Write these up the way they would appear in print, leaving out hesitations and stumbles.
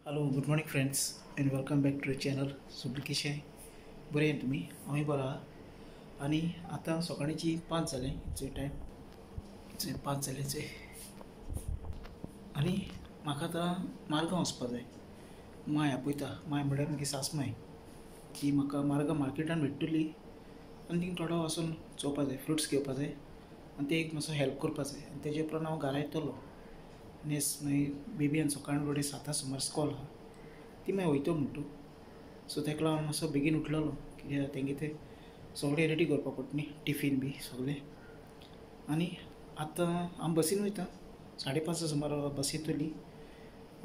Hello good morning friends and welcome back to channel. सगळीं कशें बरें तुमी? हांवूय बरो आहा. आनी आतां सकाळची 5 जालें, इचोय टायम इचोय 5 जालें चोय. आनी म्हाका आतां मारगांव वचपा जाय. माय आपयता, माय म्हळ्यार मागीर सासमाय, ती म्हाका मारगांव मार्केटान भेट्टली आनी थिंग थोडो वचून चोवपा जाय, फ्रुट्स घेवपा जाय आनी ते एक मातसो हेल्प करपा जाय. आनी तेजे उपरांत हांव घरा येतलो. आनी मागीर बेबी सकाळीं फुडें 7 सुमार स्कॉल आहा, ती मागीर वयतो म्हणटू. सो तेका लागून हांव मातसो बेगीन उठलेलो, कित्याक तेंगे ते सगळें रेडी करपाक पडटा न्ही, टिफीन बी सगळें. आनी आतां हांव बसीन वयता, 5:30 सुमार बस येतली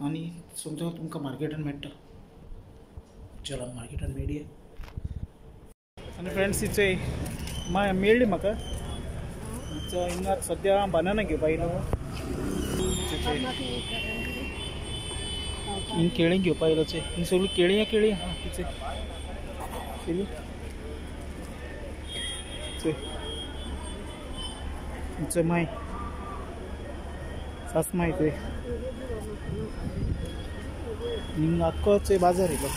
आनी सोमतो तुमकां मार्केटान मेळटा. चला मार्केटान मेळया. आनी फ्रेंड्स इचोय माय मेळ्ळी म्हाका. हिंगा सद्या बनाना घेवपा येयलो, हिंग केळीं घेवपा येयलो. चोय हिंग सगळीं केळीं केळीं आहा तिचें चोयली. चोय चोय माय सासमाय चोय हिंग आख्खो चोय बाजार येयलो.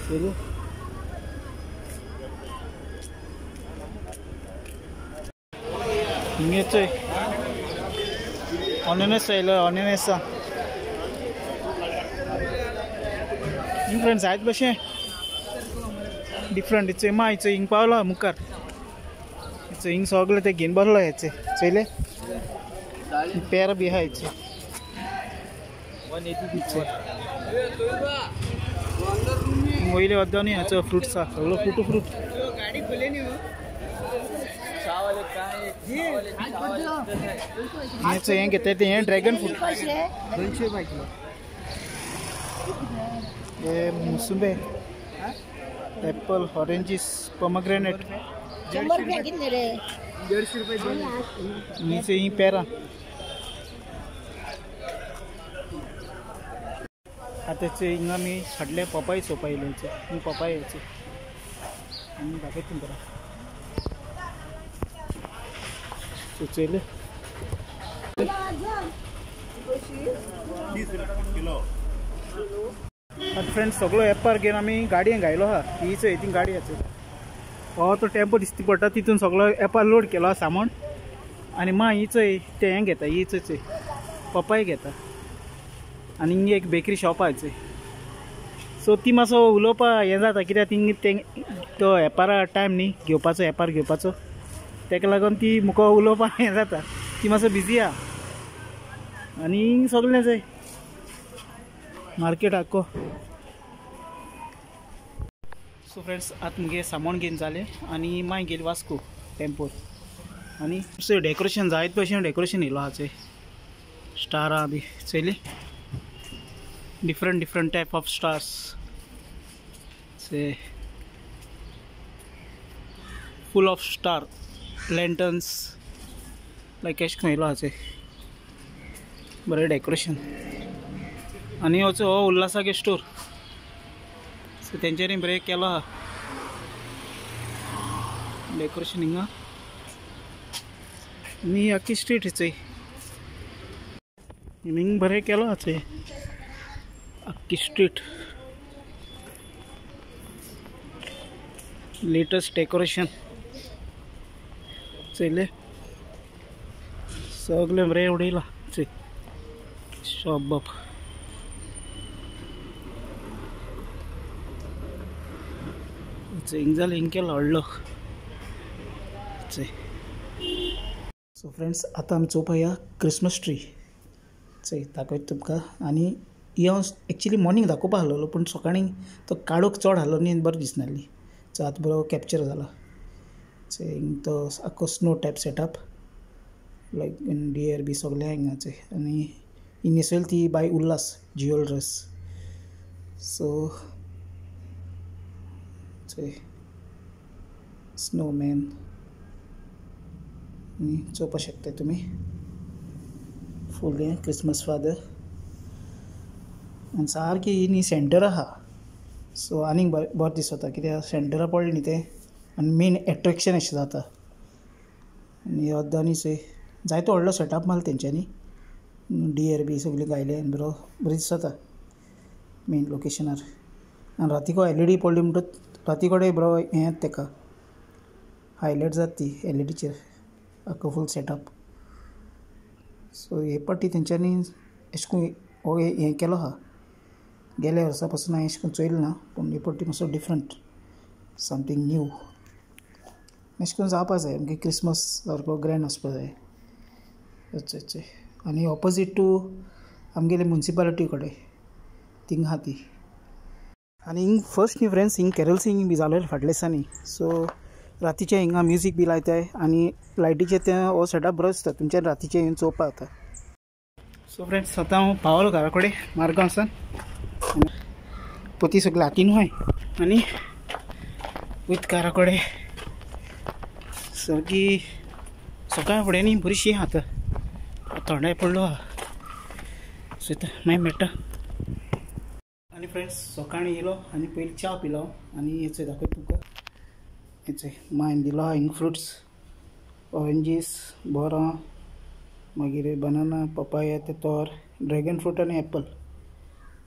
चोयलो हिंगे चोय अननस येयलो, अननस. हिंग फ्रेंड्स जायत भशेन डिफरंट. इचोय मा इचोय हिंग पावलो मुखार, इचोय हिंग सगळें ते घेवन बसलो. हेचे चोयले पेर बी आहा इचोय. वयले वद्दो न्ही हाचो फ्रुट्स आहा, सगळो फ्रूट फ्रूट. हें घेता तें हें ड्रॅगन फ्रूट 200 रुपया किलो. हे मुसुंबे, एप्पल, ऑरेंजीस, पोमग्रेनेट. 150 रुपये. नीचे ही पेरां. आतां हिंगा आमी फाटले पपाय चोवपा येयले. हिंग पपाय यायचे आनी दाखयता तुमकां. चोयले आतां फ्रेंड्स सगळो एपार घेवन आमी गाडयेन घायलो आहा. ही चोय ती गाडी आसा, हो तो टेम्पो दिसती पडटा, तितून सगळो एपार लोड केलो आहा सामान. आनी मा ही चोय तें हें घेता, ही चोय चोय पपाय घेता. आनी हिंग एक बेकरी शॉप आहा चोय. सो ती मातसो उलोवपा हें जाता, कित्याक थिंग ते तो एपारा टायम न्ही घेवपाचो, एपार घेवपाचो, तेका लागून ती मुको उलोवपा हें जाता, ती मातसो बिजी आहा. आनी सगळें चोय मार्केट आख्खो. सो फ्रेंड्स आतां मुगे सामान घेवन जालें आनी मागीर गेली वास्को टेम्पोर. आनी डेकोरेशन जायत भशेन डेकोरेशन येयलो आहा चोय, स्टारां बी चोयली, different different type of stars. चोय फूल ऑफ स्टार लँटर्न्स लायक एशें करून येयलो आहा चोय, बरें डेकोरेशन. आनी हो हो उल्हासागे स्टोर, सो तेंच्यांनी बरें केलो आहा डेकोरेशन हिंगा. आनी आख्खी स्ट्रीट चोय हिंग बरें केलो आहा चोय, आख्खी स्ट्रीट लेटस्ट डेकोरेशन चोयले, सगळें बरें उडयलां चोय शॉप बाप. हिंग जालें हिंग केलो व्हडलो चोय. सो फ्रेंड्स आतां आमी चोवपा या क्रिसमस ट्री चोय दाखयता तुमकां. आनी ही हांव एक्चुली मॉर्निंग दाखोवपा आहलोलो, पूण सकाळीं तो काळोख चड आहलो न्ही, बरें दिसनासली. सो आतां बरो कॅप्चर जाला. चोय हिंग तो आख्खो snow type setup like deer बी सगळें हिंगा चोय. आनी ही न्हेसयली ती बाय उल्हास ज्युवेलर्स. सो चोय स्नोमॅन आनी चोवपा शकता तुमी फूल हें क्रिसमस फादर. आनी सारकी ही न्ही सेंटर आहा, सो आनीक बरें दिसता कित्याक सेंटरा पडलें न्ही तें, आनी मेन एट्रेक्शन अशें जाता. आनी अर्दानी चोय जायतो व्हडलो सेटअप मारला तेंच्यांनी, डियर बी सगळीं घायले आनी बरो बरें दिसता. मेन लोकेशनार. आनी रातीको एलईडी पडली म्हणटकच राती कडेन बरो हें येता तेका, हायलायट जाता ती एलईडीचेर आख्खो फूल सेटअप. सो हे पाटी तेंच्यांनी अशें करून हो हें केलो आहा. गेल्या वर्सा पासून हांवें अशें करून चोयलें ना, पूण हे पाटी मातसो डिफरंट, समथींग न्यू अशें करून जावपा जाय. आमगे क्रिसमस सारको ग्रँड वचपा जाय. अच्छा अच्छा. आनी ऑपोजीट टू आमगेले मुन्सिपालिटी कडेन थिंगा आहा ती. आनी हिंग फर्स्ट न्ही फ्रेंड्स, हिंग कॅरल्सिंग बी जालें फाटल्या दिसांनी. सो रातीचें हिंगा म्युजीक बी लायताय आनी लायटीचें तें हो सेटअप बरो दिसता तुमच्यान रातीचें येवन चोवपा जाता. सो फ्रेंड्स आतां हांव पावलो घरा कडेन मार्गांव वचून. पोती सगळे हातीन हय आनी वयता घरा कडेन. सारकी सकाळ फुडें न्ही बरी शी आतां थंडाय पडलो आहा. सो आतां मागीर मेळटा. आनी फ्रेंड्स सकाळीं येयलो आनी पयलीं च्या पिलो आनी हें चोय दाखयता तुमकां. हें चोय मायन दिलो आहा हिंग फ्रुट्स, ऑरेंजीस, बोरां, मागीर बनाना, पपाया, ते तोर, ड्रॅगन फ्रूट आनी एप्पल.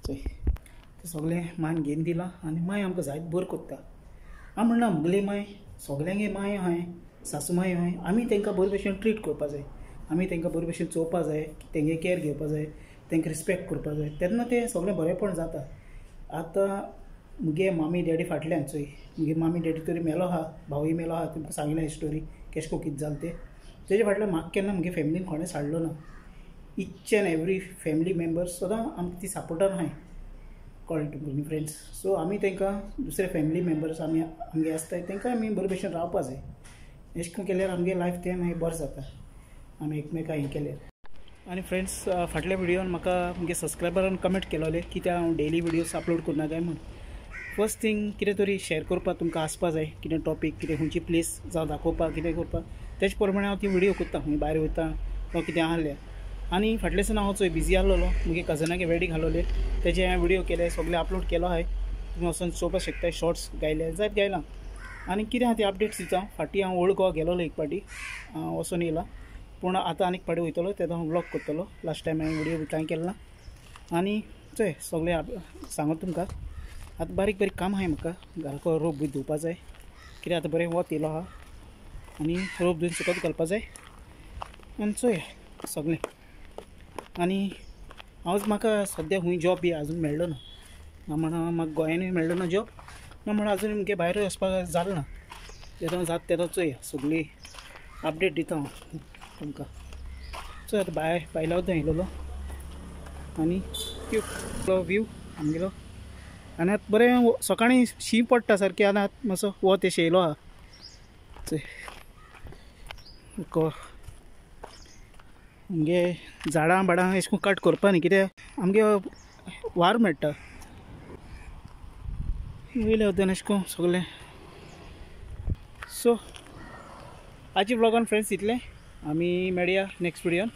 चोय तें सगळें मायन घेवन दिलां. आनी माय आमकां जायत बरें कोत्ता. हांव म्हणना मुगले माय सगल्यांगे माय आहाय, सासू माय आहाय, आमी तांकां बरे भशेन ट्रीट करपा जाय, आमी तांकां बरे भशेन चोवपा जाय, तेंगे कॅर घेवपा जाय, तांकां रिस्पेक्ट करपा जाय, तेन्ना तें सगळें बरेंपण जाता. आतां मुगे मामी डॅडी फाटल्यान चोय, मुगे मामी डॅडी तरी मेलो आहा, भावूय मेलो आहा, तुमकां सांगिल्लें स्टोरी केशें करून कितें जालें तें. तेजे फाटल्यान म्हाका केन्ना मुगे फॅमिलीन कोणें साडलो ना. Each and every family member सदां आमकां ती सपोर्टान आहाय, कळ्ळें तुमकां न्ही फ्रेंड्स. सो आमी तांकां दुसरे फॅमिली मेंबर्स आमी आमगे आसताय तांकां आमी बरे भशेन रावपा जाय. अशें करून केल्यार आमगे लायफ तें मागीर बरें जाता, आमी एकमेकां हें केल्यार. आनी फ्रेंड्स फाटल्या व्हिडियोन म्हाका म्हगे सबस्क्रायबरान कमेंट केलोले कित्याक हांव डेली व्हिडियोज अपलोड करना काय म्हूण. फर्स्ट थींग कितें तरी शेअर करपाक तुमकां आसपा जाय, कितें टॉपीक, कितें खंयची प्लेस जावं दाखोवपाक, कितें करपाक, तेजे प्रमाणे हांव ती व्हिडियो करता, खंय भायर वयता वा कितें आहल्यार. आनी फाटल्या दिसान हांव चोय बिजी आहलोलो, मुगे कजनागे वेडींग आहलोले, तेजे हांवें व्हिडियो केले, सगळे अपलोड केलो आहाय, तुमी वचोन चोवपाक शकताय. शॉर्ट्स गायले जायत गायलां. आनी कितें आहा ती अपडेट्स दिता. फाटीं हांव ओल्ड गोवा गेलोलो एक पाटी वचोन येयला, पूण आतां आनीक फाटीं वयतलो तेन्ना हांव व्लॉग करतलो. लास्ट टायम हांवें व्हिडियो बी कांय केलें ना. आनी चोय सगळें सांगत तुमकां. आतां बारीक बारीक काम आहाय म्हाका, घराको रोप बी धुवपा जाय, कित्याक आतां बरें वत येयलो आहा आनी रोप धुवन सुकत घालपा जाय. आनी चोय सगळें. आनी हांव म्हाका सद्या खूंय जॉब बी आजून मेळ्ळो ना, ना म्हण म्हाका गोंयानूय मेळ्ळो ना जॉब, ना म्हण आजून मुगे भायर वचपाक जालें ना. तेन्ना जाता तेन्ना चोया सगळी अपडेट दिता हांव तुमकां. चोय आतां भायर भायल्या वता येयलोलो आनी व्यू आमगेलो. आनी आतां बरें सकाळीं शीं पडटा सारकें, आनी आतां मातसो वत अशें येयलो आहा. चोय आमगे झाडां बाडां अशें करून कट करपा न्ही, कित्याक आमगे वारो मेळटा. वयल्या वटेन अशें करून सगळें. सो आजच्या व्लॉगान फ्रेंड्स इतलें, आमी मेळया नेक्स्ट व्हिडियोन.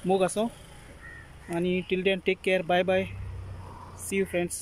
मोग आसो आनी till then take care, bye bye, see you friends.